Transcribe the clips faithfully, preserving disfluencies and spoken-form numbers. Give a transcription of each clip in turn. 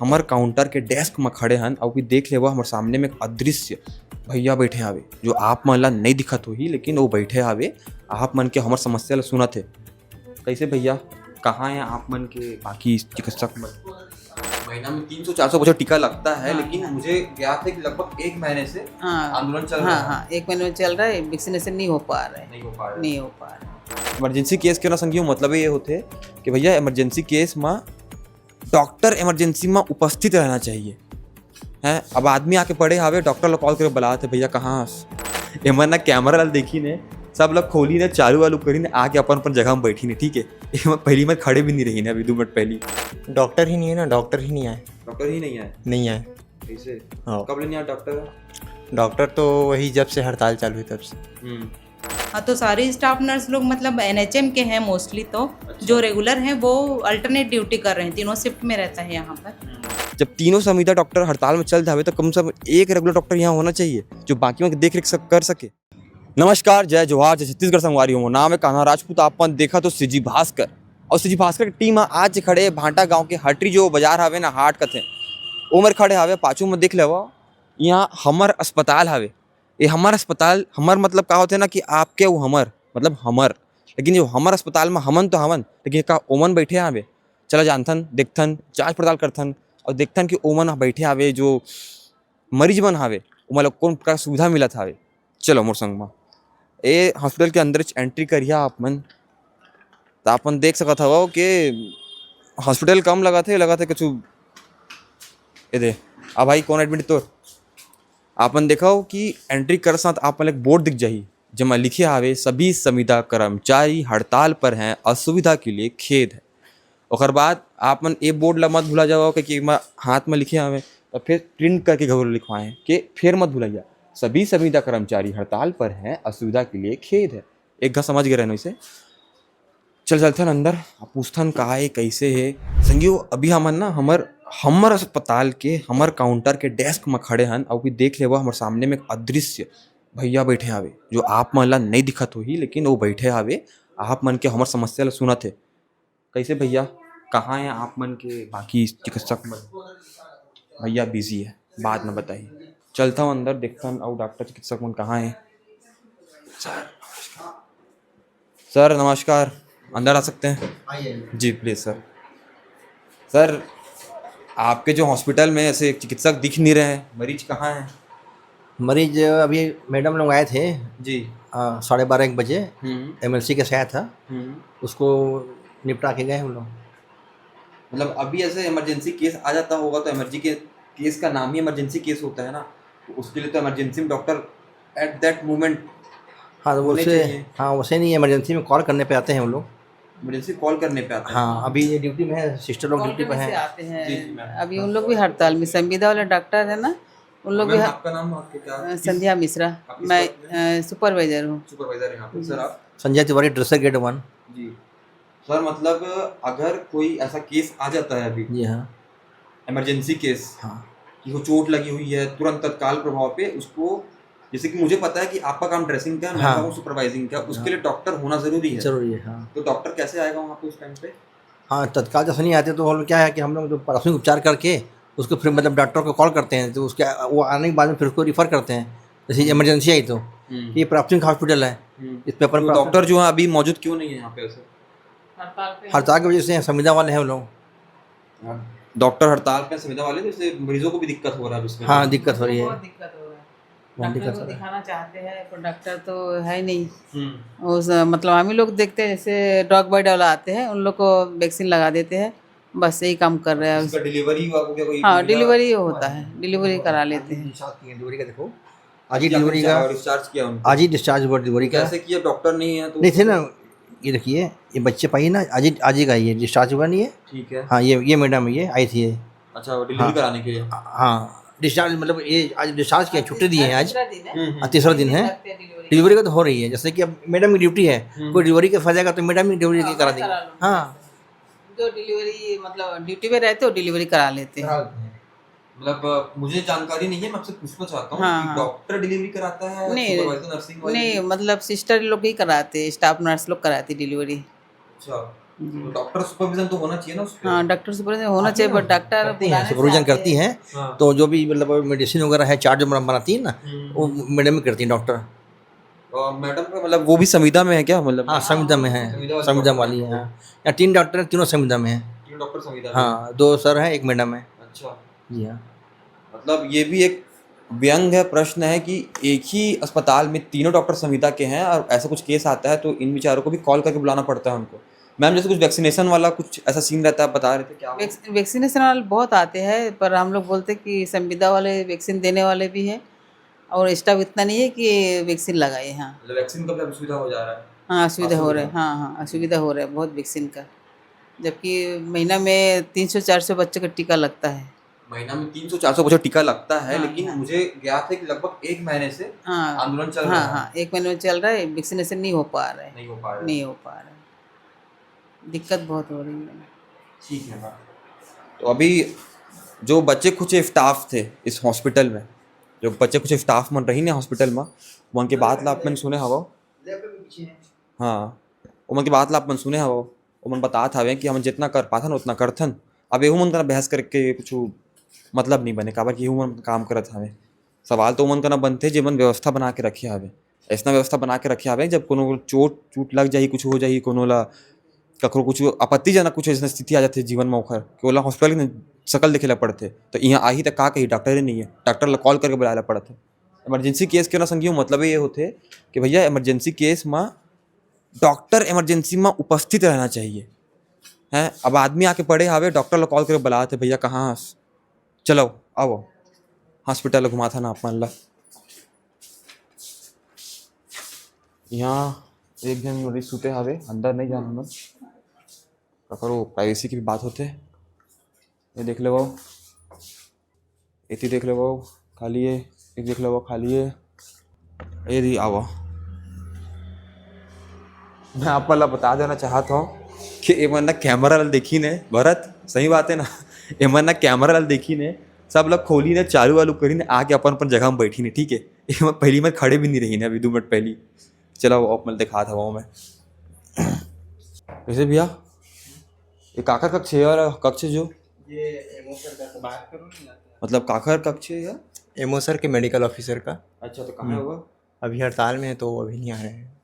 हमर काउंटर के डेस्क म खड़े हन, अउ भी देख लेवा, हमर सामने में एक अदृश्य भैया बैठे हावे, जो आप मन ला नहीं दिखत होही, लेकिन वो बैठे हावे, आप मन के हमर समस्या ला सुनत हे। कैसे भैया, कहाँ है आप मन के बाकी चिकित्सक मन? महीना में तीन सौ चार सौ बच्चों टीका लगता है, हाँ। लेकिन मुझे ज्ञात है कि लगभग एक महीने से हाँ। आंदोलन चल हाँ, रहा है। हाँ, एक महीने में चल रहा है, वैक्सीनेशन नहीं हो पा रहा है। नहीं हो पा रहा है। नहीं हो पा रहा है। इमरजेंसी केस के ना संगियो, मतलब ये होथे कि भैया, इमरजेंसी केस में डॉक्टर इमरजेंसी में उपस्थित रहना चाहिए। हैं, अब आदमी आके पड़े हावे, डॉक्टर ला कॉल करे, बुलात हे, "भैया, कहाँ हस?" एमन ना कैमरा ला देखी ने, सब ला खोली ने, चालू वालू करी ने, आके अपन अपन जगह में बैठी ने, ठीक है? एमन पहली में खड़े भी नहीं रही ने, अभी दो मिनट पहली। डॉक्टर ही नहीं है ना, डॉक्टर ही नहीं आए। डॉक्टर ही नहीं आए? नहीं आए। कैसे? हाँ। कब लेने आया डॉक्टर? डॉक्टर तो वही जब से हड़ताल चालू हुई तब से। हम्म। हाँ, तो सारे स्टाफ नर्स लोग मतलब एनएचएम के हैं मोस्टली, तो अच्छा। जो रेगुलर हैं वो अल्टरनेट ड्यूटी कर रहे हैं, तीनों शिफ्ट में रहता है यहाँ पर। जब तीनों संविदा डॉक्टर हड़ताल में चल जावे, तो कम से कम एक रेगुलर डॉक्टर यहाँ होना चाहिए, जो बाकी मन के देख रेख सक-, कर सके। नमस्कार, जय जोहार, जय छत्तीसगढ़ संगवारी हो। मोर नाम है कान्हा राजपूत, आप मन देखत हो सीजी भास्कर। और सीजी भास्कर की टीम आज खड़े भांटा गांव के हटरी, जो बाजार हावे ना, हाट कथे, ओमेर खड़े हावे। पाछू में देख लेवा, यहाँ हमर अस्पताल हावे। ये हमर अस्पताल, हमर मतलब का होथे ना कि आपके अउ हमर, मतलब हमर। लेकिन जो हमर अस्पताल में हमन तो हवन, लेकिन का ओमन बैठे हावे? चला जानथन, देखथन, जांच पड़ताल करथन और देखथन कि ओमन बैठे हावे, जो मरीज मन हावे, ओमन ला कौन प्रकार सुविधा मिलत हावे। चलो मोर संग मा। ए हॉस्पिटल के अंदर एंट्री करिहा आप मन, त आप मन देख सकत हवव कि हॉस्पिटल कम लगत हे, लगत हे कुछ। ए दे, आ भाई, कौन एडमिट तोर? आप मन देखव कि एंट्री कर साथ आप मन एक बोर्ड दिख जाही, जेमा लिखे हावे, "सभी संविदा कर्मचारी हड़ताल पर हैं, असुविधा के लिए खेद है।" ओकर बाद आप मन ए बोर्ड ला मत भुला जावव, क्योंकि एमा हाथ में लिखे हावे, त फिर प्रिंट करके घलो लिखवाए हैं कि फिर मत भुलैया, "सभी संविदा कर्मचारी हड़ताल पर हैं, असुविधा के लिए खेद है।" एक घा समझ गए रहना इसे। चल चलथन अंदर, अब पूछथन का हे, कैसे हे। संगियो, अभी हमन ना हमर, हमर अस्पताल के, हमर काउंटर के डेस्क म खड़े हन, अउ भी देख लेवा, हमर सामने में एक अदृश्य भैया बैठे हावे, जो आप मन ला नहीं दिखत होही, लेकिन वो बैठे हावे, आप मन के हमर समस्या ला सुनत हे। कैसे भैया, कहाँ हे आप मन के बाकी चिकित्सक मन? भैया बिजी है, बाद में बताइए। चलता हूँ अंदर, देखता हूँ अउ डॉक्टर चिकित्सक मन कहाँ हे। सर, नमस्कार। सर, नमस्कार, अंदर आ सकते हैं? आइए, आइए। जी, प्लीज सर। सर, आपके जो हॉस्पिटल में ऐसे चिकित्सक दिख नहीं रहे हैं, मरीज कहाँ हैं? मरीज अभी मैडम लोग आए थे, जी। अ, साढ़े बारह एक बजे, हम्म। एमएलसी के साथ था, हम्म। उसको निपटा के गए हम लोग। मतलब, अभी ऐसे इमरजेंसी केस आ जाता होगा, तो इमरजेंसी के, केस का नाम ही इमरजेंसी केस होता है ना, तो उसके लिए तो इमरजेंसी में डॉक्टर at that moment हाँ, तो होने उसे, चाहिए। हाँ, उसे नहीं, इमरजेंसी में कॉल करने पे आते हैं हम लोग। इमरजेंसी कॉल करने पे आते हैं। हाँ, अभी ये ड्यूटी में है, सिस्टर लोग कॉल ड्यूटी पे करने से हैं। आते हैं। जी, जी, मैम। अभी उन लोग भी हड़ताल में, संविदा वाले डॉक्टर है ना, उन लोग मैम, भी ह-, आपका नाम, आपके क्या, अ, किस, संध्या मिश्रा। आप किस मैं, पद पे हैं? अ, सुपरवाइजर हूँ। सुपरवाइजर हैं यहाँ पे। जी। सर, आप? संजय तिवारी, ड्रेसर ग्रेड वन। जी। सर, मतलब, अगर कोई ऐसा केस आ जाता है अभी, जी हाँ। इमरजेंसी केस, हाँ। कि वो चोट लगी हुई है, तुरंत तत्काल प्रभाव पे उसको, जैसे कि मुझे पता है कि आपका काम ड्रेसिंग का है, मैं हाँ। काम सुपरवाइजिंग का, उसके हाँ। लिए डॉक्टर होना जरूरी है। जरूरी है, हाँ। तो डॉक्टर कैसे आएगा वहाँ पे उस टाइम पे? हाँ, तत्काल जैसे नहीं आते तो हम लोग क्या है कि हम लोग जो प्राथमिक उपचार करके उसको फिर, मतलब, डॉक्टर को कॉल करते हैं, तो उसके, वो आने के बाद में फिर उसको रिफर करते हैं, जैसे हम्म। इमरजेंसी आई तो। हम्म। ये प्राथमिक हॉस्पिटल है, हम्म। इस पे अपन तो प्राथमिक डॉक्टर जो है अभी मौजूद क्यों नहीं है यहाँ पे ऐसे? हड़ताल पे हैं। हड़ताल की वजह से संविदा वाले हैं वो लोग। हाँ, डॉक्टर हड़ताल पे, संविदा वाले, तो इससे मरीजों को भी दिक्कत हो रहा है उसमें। हाँ, दिक्कत हो रही है। बहुत दिक्कत हो रहा है। बहुत डॉक्टर दिक्कत को हो रहा है। दिखाना चाहते हैं, पर डॉक्टर तो है नहीं। हम्म। उस, मतलब, हम ही लोग देखते हैं, जैसे डॉग बाइट वाला आते हैं, उन लोग को वैक्सीन लगा देते हैं, बस यही काम कर रहे हैं। इसका डिलीवरी हुआ को क्या कोई हाँ, मिला? डिलीवरी होता है, डिलीवरी करा लेते हैं। डिलीवरी का देखो, आज ही अभी डिलीवरी का, डिस्चार्ज किया उनको? आज ही डिस्चार्ज हुआ डिलीवरी का। कैसे किया? डॉक्टर नहीं है तो नहीं थे ना, ये देखिए, ये बच्चे पाइए ना, आज ही, आज ही का ये डिस्चार्ज हुआ नहीं है। ठीक है। हाँ, ये, ये मैडम, ये आई थी, ये। अच्छा, वो डिलीवरी हाँ। कराने के लिए? हाँ, डिस्चार्ज, मतलब, ये आज डिस्चार्ज किया, छुट्टी दी है आज। तीसरा दिन है। हम्म, हम्म। हाँ, तीसरा दिन है। तीन दिन लगते हैं डिलीवरी। डिलीवरी का तो हो रही है, जैसे कि अब मैडम की ड्यूटी है, हम्म। कोई डिलीवरी के फंस जाएगा तो मैडम की डिलीवरी हाँ, करा देंगे। करा लो। हाँ। जो डिलीवरी, मतलब, ड्यूटी पे रहते हो, डिलीवरी करा लेते हैं। करा लेते हैं। मतलब, अ, मुझे जानकारी नहीं है, मैं आपसे पूछना चाहता हूँ हाँ, कि हाँ। डॉक्टर डिलीवरी कराता है, नहीं, सुपरवाइजर नर्सिंग वाले नहीं, भी? मतलब, सिस्टर लोग ही कराते, स्टाफ नर्स लोग कराती डिलीवरी। अच्छा, डॉक्टर सुपरविजन तो होना चाहिए ना उस पर। हाँ, डॉक्टर सुपरविजन होना चाहिए, बट डॉक्टर करती हैं, सुपरविजन करती हैं। हाँ। तो जो भी, मतलब, मेडिसिन वगैरह है, चार्ट जो बना- बनाती है ना, वो मैडम ही करती हैं, डॉक्टर। और मैडम का, मतलब, वो भी संविदा में है क्या? मतलब, हाँ, संविदा में है, संविदा वाली संविदा वाली है, हाँ। या तीन डॉक्टर हैं, तीनों संविदा में हैं। तीनों डॉक्टर संविदा में। हाँ, दो सर हैं, एक मैडम है। अच्छा। जी हाँ। मतलब, ये भी एक व्यंग है, प्रश्न है कि एक ही अस्पताल में तीनों डॉक्टर संविदा के हैं और ऐसा कुछ केस आता है तो इन बेचारों को भी कॉल करके बुलाना पड़ता है उनको। मैम, जैसे कुछ वैक्सीनेशन वाला कुछ ऐसा सीन रहता है, आप बता रहे थे, क्या हुआ? वैक्स-, वैक्सीनेशन वाले बहुत आते हैं, पर हम लोग बोलते कि संविदा वाले वैक्सीन देने वाले भी हैं और स्टाफ इतना नहीं है कि वैक्सीन लगाए। हाँ। मतलब, वैक्सीन का भी असुविधा हो जा रहा है? हाँ, असुविधा हो रहा है। असुविधा। हाँ, हाँ, असुविधा हो रहा है बहुत वैक्सीन का, जबकि महीना में तीन सौ चार सौ बच्चों का टीका लगता है। महीना में तीन सौ चार सौ बच्चों का टीका लगता है, हाँ, लेकिन हाँ। मुझे ज्ञात है कि लगभग एक महीने से हाँ, आंदोलन चल हाँ, रहा है। हाँ, एक महीने में चल रहा है, वैक्सीनेशन नहीं हो पा रहा है। नहीं हो पा रहा है। नहीं हो पा रहा है, दिक्कत बहुत हो रही है। ठीक है मैम, तो अभी जो बचे कुछ स्टाफ थे इस हॉस्पिटल में, जो बचे कुछ स्टाफ मन रही ने हॉस्पिटल में, उनके बात ला आप मन सुने हवो। हाँ, उमन के बात ला आप मन सुने हवो। ओमन बतात हवे कि हमन जितना कर पाथन, उतना करथन। अब एहू मन करा बहस करके कुछ मतलब नहीं बने, काबर कि एहू मन काम करत हवे। सवाल तो ओमन करा बनथे, जेमन व्यवस्था बना के रखे हवे। ऐसना व्यवस्था बना के रखे हवे, जब कोनो चोट, चोट लग जाही, कुछ हो जाही, कोनो ला, ककरो कुछ आपत्तिजनक कुछ ऐसन स्थिति आ जाथे जीवन में ओखर, कि ओला हॉस्पिटल के सकल देखे ला पड़थे। तो इहाँ आही त का कही, डॉक्टर ही नहीं है, डॉक्टर ला कॉल करके बुलाए ला पड़थे। इमरजेंसी केस के ना संगी, मतलब ये होथे कि भैया, इमरजेंसी केस में डॉक्टर इमरजेंसी में उपस्थित रहना चाहिए। हैं, अब आदमी आके पड़े हावे, डॉक्टर ला कॉल करे बुलात हे, "भैया, कहाँ हस? चलो, आओ, हॉस्पिटल घुमाथन आप मन ला।" यहाँ एक झन मरीज सुते हावे, अंदर नहीं जाना मन, ककरो प्राइवेसी की भी बात होथे। ये देख लेवो, एती देख लेवो, खाली है। एक देख लेवो, खाली है। ये दी, आवा। मैं आप ला बता देना चाहत हूँ कि एमन ना कैमरा ला देखी ने, भरत, सही बात है ना, एमन ना कैमरा ला देखी ने, सब लोग खोली ने, चालू वालू करी ने, आके अपन अपन जगह में बैठी ने, ठीक है। एमन पहली में खड़े भी नहीं रही ने, अभी दो मिनट पहली। चलो, आप मन दिखात हवा मैं। कैसे भैया, ये काकर कक्ष है यार, कक्ष जो ये एमओ सर का तो बात करो ना। मतलब, काकर कक्ष है यार? एमओ सर के मेडिकल ऑफिसर का। अच्छा, तो कहाँ है हम्म। वो? अभी हड़ताल में है, तो वो अभी नहीं आ रहे हैं।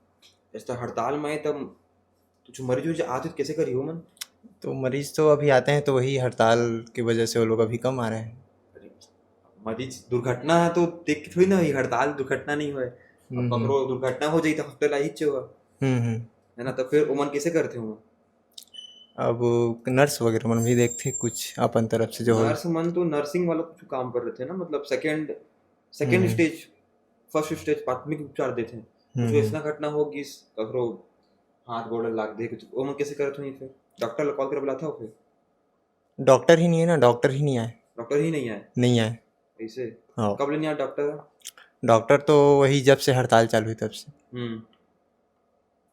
ऐसा हड़ताल में है, तब कुछ मरीज उरीज आते तो कैसे करी हो मन? तो मरीज तो अभी आते हैं, तो वही हड़ताल की वजह से वो लोग अभी कम आ रहे हैं। अरे, मरीज दुर्घटना है तो देख के थोड़ी ना, ये हड़ताल दुर्घटना नहीं हुआ है। अब हम्म, हम्म। पकड़ो, दुर्घटना हो जाई तो हॉस्पिटल आई ही हुआ। हम्म, हम्म। है ना, तो फिर ओमन कैसे करते हो? अब नर्स वगैरह मन भी देखते कुछ अपन तरफ से जो हो। नर्स मन तो नर्सिंग वाला कुछ काम कर रहे थे ना, मतलब सेकंड, सेकंड हम्म। स्टेज, फर्स्ट स्टेज प्राथमिक उपचार देते हैं। हम्म, कुछ हम्म। ऐसा घटना हो कि ककरो हाथ गोड़ लाग दे, कुछ ओमन कैसे करत होही फिर? डॉक्टर ला कॉल करे बुलाता हो फिर? डॉक्टर ही नहीं है ना, डॉक्टर ही नहीं आए। डॉक्टर ही नहीं आए? नहीं आए। ऐसे? हाँ। कब ले नहीं आया डॉक्टर? डॉक्टर तो वही जब से हड़ताल चालू हुई तब से। हम्म।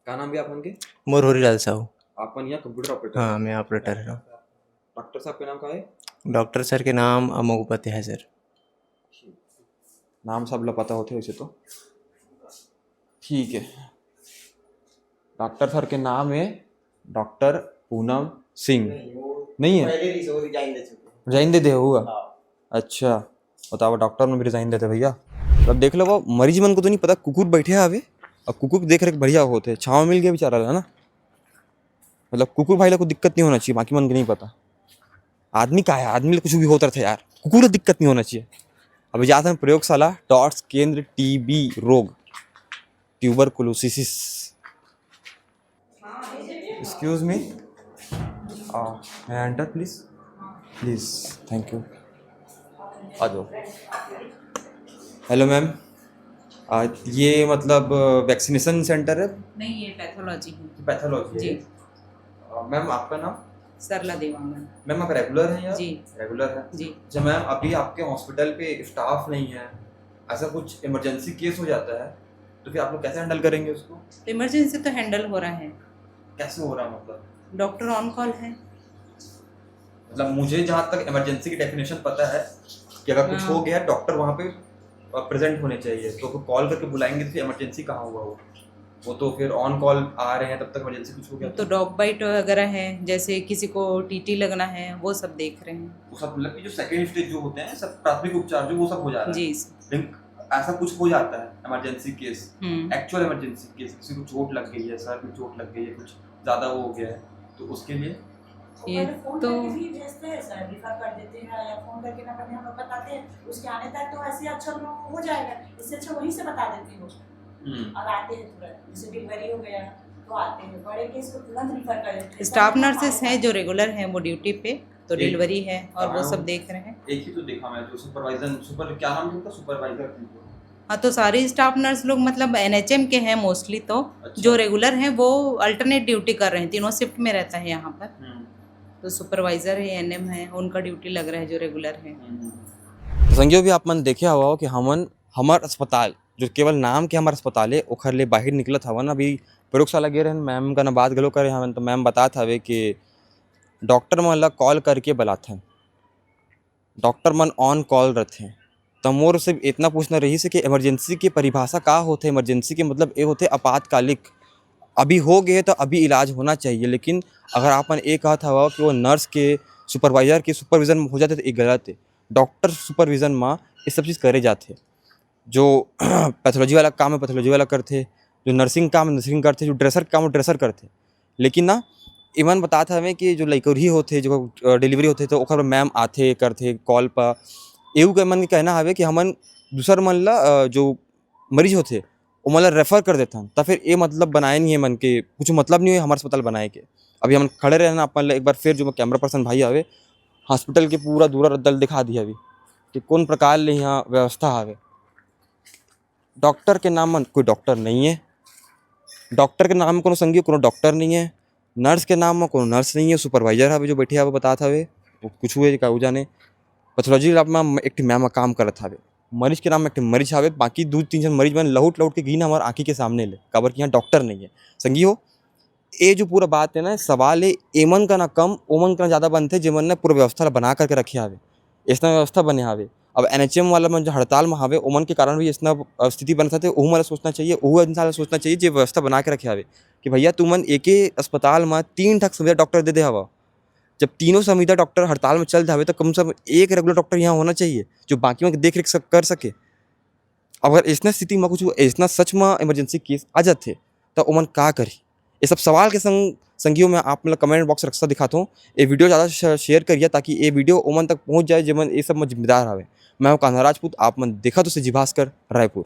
का नाम भी आप मन के? मोर होरीलाल साहू। आप मन यहाँ कंप्यूटर ऑपरेटर? हाँ, मैं ऑपरेटर हूँ। डॉक्टर साहब के नाम का है? डॉक्टर सर के नाम अमोघ उपाध्याय सर। नाम सब ला पता होथे वैसे तो। ठीक है, डॉक्टर सर के नाम है डॉक्टर पूनम सिंह। नहीं, वो नहीं है? पहले रिस-, वो रिजाइन दे चुके हैं। रिजाइन दे दे हुआ? हाँ। अच्छा, बताओ, डॉक्टर में भी रिजाइन देते भैया। अब देख लो, वो मरीज मन को तो नहीं पता, कुकुर बैठे हवे, अब कुकुर के देख रेख बढ़िया होथे, छाँव मिल गया बेचारा ला ना। मतलब, कुकुर भाई ला कोई दिक्कत नहीं होना चाहिए, बाकी मन के नहीं पता। आदमी का है, आदमी ला कुछ भी होता रहता है यार, कुकुर ला दिक्कत नहीं होना चाहिए। अभी जाते हैं प्रयोगशाला, टॉर्च केंद्र, टीबी रोग, tuberculosis. Excuse me, uh, may I enter, please? Please, thank you. आ जाओ। हेलो मैम, आ, ये मतलब वैक्सीनेशन सेंटर है? नहीं, ये पैथोलॉजी है। पैथोलॉजी है? जी। आ, मैम, आपका नाम? सरला देवांगन। मैम, आप रेगुलर हैं यहाँ? जी। रेगुलर हैं। जी। अच्छा मैम, अभी आपके हॉस्पिटल पे स्टाफ नहीं है, ऐसा कुछ इमरजेंसी केस हो जाता है तो फिर आप लोग कैसे हैंडल करेंगे उसको? इमरजेंसी तो हैंडल हो रहा है। कैसे हो रहा है मतलब? डॉक्टर ऑन कॉल है। मतलब, मुझे जहाँ तक इमरजेंसी की डेफिनेशन पता है कि अगर कुछ हाँ। हो गया, डॉक्टर वहाँ पे प्रेजेंट होने चाहिए, तो कॉल करके बुलाएंगे तो इमरजेंसी कहाँ हुआ हो? वो तो फिर ऑन कॉल आ रहे हैं, तब तक इमरजेंसी कुछ हो गया तो डॉग बाइट वगैरह है, जैसे किसी को टीटी लगना है, वो सब देख रहे हैं। वो सब मतलब कि जो सेकंड स्टेज जो होते हैं, सब प्राथमिक उपचार जो, वो सब हो जा रहा है। जी। लेकिन ऐसा कुछ हो जाता है इमरजेंसी केस, हम्म। एक्चुअल इमरजेंसी केस, किसी को चोट लग गई है, सर में चोट लग गई है, कुछ ज़्यादा वो हो गया है, तो उसके लिए ये पहले फोन तो करके भी भेजते हैं सर, रिफर कर देते हैं या फोन करके नंबर यहाँ पर बताते हैं, उसके आने तक तो ऐसे अच्छा लोग हो जाएगा। इससे अच्छा वहीं से बता देते हैं वो। हम्म, और आते हैं तुरंत, जैसे डिलीवरी हो गया तो आते हैं, बड़े केस को तुरंत रिफर कर देते हैं। स्टाफ पहले नर्सेस हमारे हैं जो रेगुलर हैं, वो ड्यूटी पे, तो एक- डिलीवरी है और वो हाँ। सब देख रहे हैं। एक ही तो देखा मैं, जो सुपरवाइजर, सुपर क्या नाम था, सुपरवाइजर थी वो। हाँ, तो सारी स्टाफ नर्स लोग मतलब एनएचएम के हैं मोस्टली, तो अच्छा। जो रेगुलर हैं वो अल्टरनेट ड्यूटी कर रहे हैं, तीनों शिफ्ट में रहता है यहाँ पर। हम्म, तो सुपरवाइजर है, एएनएम है, उनका ड्यूटी लग रहा है जो रेगुलर है। हम्म, हम्म। संगियो भी आप मन देखे हवा हो कि हमन हमर अस्पताल, जो केवल नाम के हमर अस्पताल है, ओखर ले बाहिर निकलत हवन। अभी प्रयोगशाला गे रहन, मैम का ना बात घलो करे हवन, तो मैम बतात हवे कि डॉक्टर मन ला कॉल करके बलाथन, डॉक्टर मन ऑन कॉल रथे। त मोर से इतना पूछना रहिस कि इमरजेंसी के परिभाषा का होथे? इमरजेंसी के मतलब ये होथे आपातकालिक, अभी हो गए तो अभी इलाज होना चाहिए। लेकिन अगर आप मन ये कहत हवा कि वो नर्स के, सुपरवाइजर के सुपरविजन में हो जाथे, तो ये गलत है। डॉक्टर सुपरविजन में ये सब चीज़ करे जाथे। जो पैथोलॉजी वाला काम है, पैथोलॉजी वाला करथे, जो नर्सिंग काम है, नर्सिंग करथे, जो ड्रेसर काम है, ड्रेसर करथे। लेकिन ना, इमन बतात हवे कि जो लइकोरही होथे, जो डिलीवरी होथे, तो ओकर मैम आथे, करथे कॉल पर। एहू के मन के कहना हवे कि हमन दूसर मन ला, अ, जो मरीज होथे, ओमन ला रेफर कर देथन। त फिर ये मतलब बनाए नहीं है मन के, कुछ मतलब नहीं है हमारे अस्पताल बनाए के। अभी हमन खड़े रहना अपन ला, एक बार फिर जो कैमरा पर्सन भाई आवे, हॉस्पिटल के पूरा दूरा रद्दा ल दिखा दिया अभी कि कौन प्रकार ले यहाँ व्यवस्था हवे। डॉक्टर के नाम में कोई डॉक्टर नहीं है, डॉक्टर के नाम में कोनो संगी कोनो डॉक्टर नहीं है, नर्स के नाम में कोनो नर्स नहीं है, सुपरवाइजर हवे जो बैठे हवे बतात हवे, वो कुछ हुए का जाने। पैथोलॉजी लैब में एक ठी मैम काम करत हवे, मरीज के नाम में एक ठी मरीज हवे, बाकी दू तीन झन मरीज मन लहुट लहुट के गिन हमार आँखी के सामने ले, काबर कि यहाँ डॉक्टर नहीं है। संगी हो, ये जो पूरा बात है ना, सवाल है एमन का ना कम, ओमन का ना ज़्यादा बनथे, जेमन ने पूरा व्यवस्था ला बना करके रखे हवे, ऐसना व्यवस्था बने हवे। अब एनएचएम वाला मन जो हड़ताल में हवे, ओमन के कारण भी ऐसना, अ, स्थिति बनत हे, ओहू मन ला सोचना चाहिए, ओहू इंसान ला सोचना चाहिए, जे व्यवस्था बना के रखे हवे कि भैया, तुमन एके अस्पताल में तीन ठक संविदा डॉक्टर दे दे हवा। जब तीनों संविदा डॉक्टर हड़ताल में चल जावे, तो कम से कम एक रेगुलर डॉक्टर यहाँ होना चाहिए, जो बाकी मन के देख रेख सक-, कर सके। अगर ऐसना स्थिति में कुछ ऐसना सच में इमरजेंसी केस आ जाथे, तो ओमन का करही? ये सब सवाल के संग संगियों में आप मतलब कमेंट बॉक्स रस्ता दिखाता हूँ। ये वीडियो ज़्यादा श-, शेयर करिए, ताकि ये वीडियो ओमन तक पहुँच जाए, जेमन ये सब में जिम्मेदार हवे। मैं हूँ कान्हा राजपूत, आप मन देखत हो CG भास्कर, रायपुर।